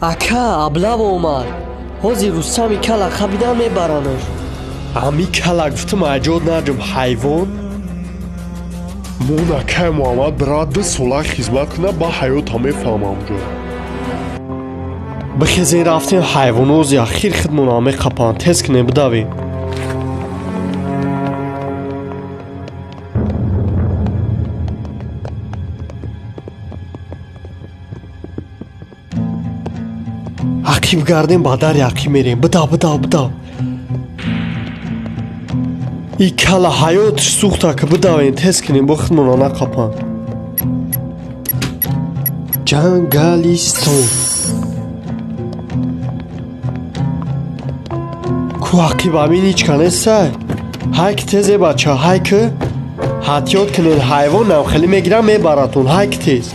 Ака, облава омад. Ҳозир Рустами кала қабидан мебаранаш. Ами кала гуфтам, аҷод наҷум, ҳайвон. Монакай Муҳаммад брат ду сола хизмат куна, ба ҳаёта мефаҳмам ҷо. Бихезен, рафтем, ҳайвонози ахир хидмона меқапанд. Тез кунем, бидавем. Ақиб гардем, ба дари ақиб мерем. Бидав, бидав, бидав. И кала ҳаётш сӯхта, ки бидавем, тез кунем, бо хидмона нақапанд. Ҷангалистон ку ақиб амин ҳичка нестай. Ҳайк, тезе, бача, ҳайк. Ҳатиёт кунед, ҳайвон намхелӣ мегирам, мебаратон. Ҳайк, тез.